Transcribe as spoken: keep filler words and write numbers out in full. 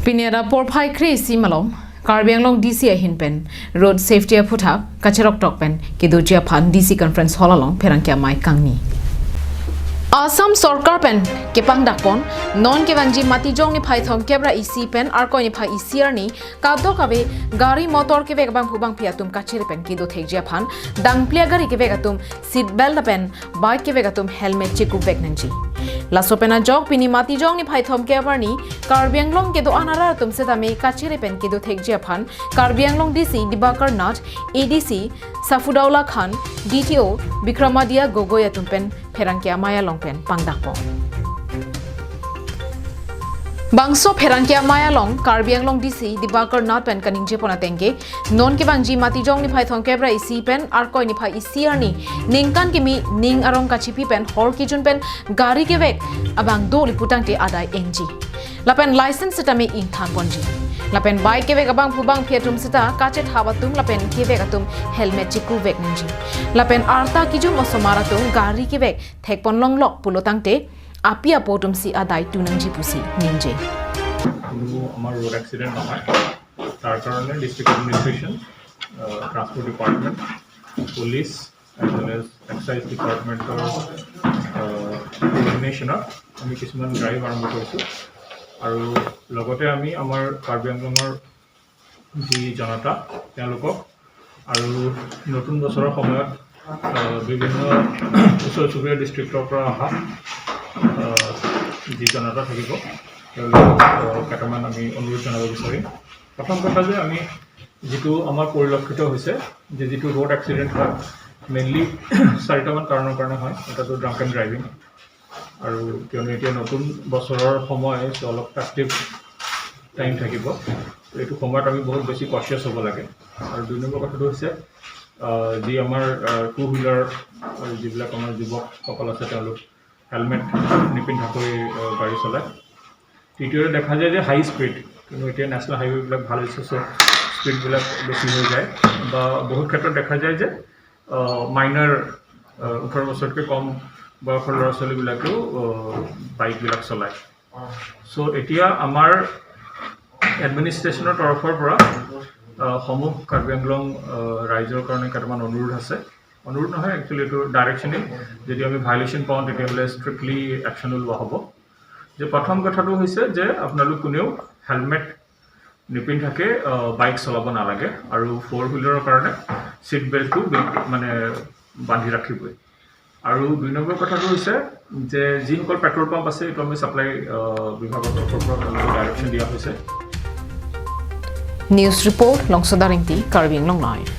Pini adap porphai kre-isi malom Karbi Anglong D C ahin pen road safety aphuthak kacheroktok pen kedoji aphan D C Conference Hall along pherangke amei kangni. Assam Sorkar pen kepangdakpon non kevangji Matijong niphai thomkep ra isi pen Arkoi niphai isi arni kadokave gari motor kevek abangphu bangphi atum kachere pen kedo thekji aphan dangplia gari kevek atum seat belt lapen bike kevek atum helmet chekuvek nangji. Laso pen ajok pini Matijong niphai thomkep arni Karbi Anglong kedo-an arat atum setame kachere pen kedo thekji aphan Karbi Anglong D C Dibakar Nath, A D C Safudaullah Khan, D T O Bikramadia Gogoi atum pen pherangke amei along pen pangdakpon. Bangso pherangke amei along Karbi Anglong D C Dibakar Nath pen kaningjepon atengke, non kevangji Matijong niphai thomkep ra isi pen Arkoi niphai isi arni ningkan kimi ning arong kachipi pen hor kejun pen gari kevek abang doli putangte adai enji. Lapen license setame ingthanponji. Lapen bike kevek abangphu bangphi atum seta kachethap atum lapen kevek atum helmet chekuvek nangji. Lapen arta kejun osomar atum gari kevek thekpon longlok pulotangte api apo atum si adai tu nangji pusi ningje. কোনো আমাৰ road accident নহয়। তাৰ কাৰণে district administration, transport department, police, age well age excise ডিপাৰ্টমেণ্টৰ কৰ্ডিনেশ্যনত আমি কিছুমান ড্ৰাইভ আৰম্ভ কৰিছোঁ। আৰু লগতে আমি আমাৰ কাৰ্বি আংলঙৰ যি জনতা, তেওঁলোকক আৰু নতুন বছৰৰ সময়ত আহ, বিভিন্ন ওচৰ চুবুৰীয়া ডিষ্ট্ৰিক্টৰ পৰা অহা আহ, যি জনতা থাকিব, তেওঁলোকক আহ, কেইটামান আমি অনুৰোধ জনাব বিচাৰিম। প্ৰথম কথা যে আমি যিটো আমাৰ পৰিলক্ষিত হৈছে যে যিটো ৰোড এক্সিডেণ্ট হয়, মেইনলি চাৰিটামান কাৰণৰ কাৰণে হয়। এটাতো ড্ৰাংক এণ্ড ড্ৰাইভিং, আৰু কিয়নো এতিয়া নতুন বছৰৰ সময়, চ' অলপ ফেষ্টিভ টাইম থাকিব। ত' এইটো সময়ত আমি বহুত বেছি কচিয়াছ হ'ব লাগে। আৰু দুই নম্বৰ কথাটো হৈছে আহ, যি আমাৰ টু হুইলাৰ যিবিলাক আমাৰ যুৱকসকল আছে, তেওঁলোক হেলমেট নিপিন্ধাকৈ আহ, গাড়ী চলায়। তৃতীয়তে দেখা যায় যে হাই স্পীড, কিন্তু এতিয়া নেশ্যনেল হাইৱেবিলাক ভাল হৈছে, চ' স্পীডবিলাক বেছি হৈ যায়। বা বহুত ক্ষেত্ৰত দেখা যায় যে মাইনাৰ, ওঠৰ বছৰতকৈ কম বয়সৰ ল'ৰা ছোৱালীবিলাকেও আহ, বাইকবিলাক চলায়। চ' এতিয়া আমাৰ এডমিনিষ্ট্ৰেশ্যনৰ তৰফৰ পৰা আহ, সমূহ কাৰ্বি আংলং আহ, ৰাইজৰ কাৰণে কেইটামান অনুৰোধ আছে। অনুৰোধ নহয়, একচুৱেলি এইটো ডাইৰেকশ্যনেই। যদি আমি ভায়লেশ্যন পাওঁ, তেতিয়াহ'লে ষ্ট্ৰিক্টলি একশ্যনো লোৱা হ'ব। যে প্ৰথম কথাটো হৈছে যে আপোনালোক কোনেও হেলমেট নিপিন্ধাকে আহ, বাইক চলাব নালাগে আৰু ফ'ৰ হুইলাৰৰ কাৰণে ছিট বেল্টটো বিল- মানে বান্ধি ৰাখিবই। আৰু দুই নম্বৰ কথাটো হৈছে যে যিসকল পেট্ৰল পাম্প আছে, এইটো আমি ছাপ্লাই আহ, বিভাগৰ তৰফৰ পৰা তেওঁলোকক ডাইৰেকশ্যন দিয়া হৈছে। News report, Longsoda Ringti, Karbi Anglong Live.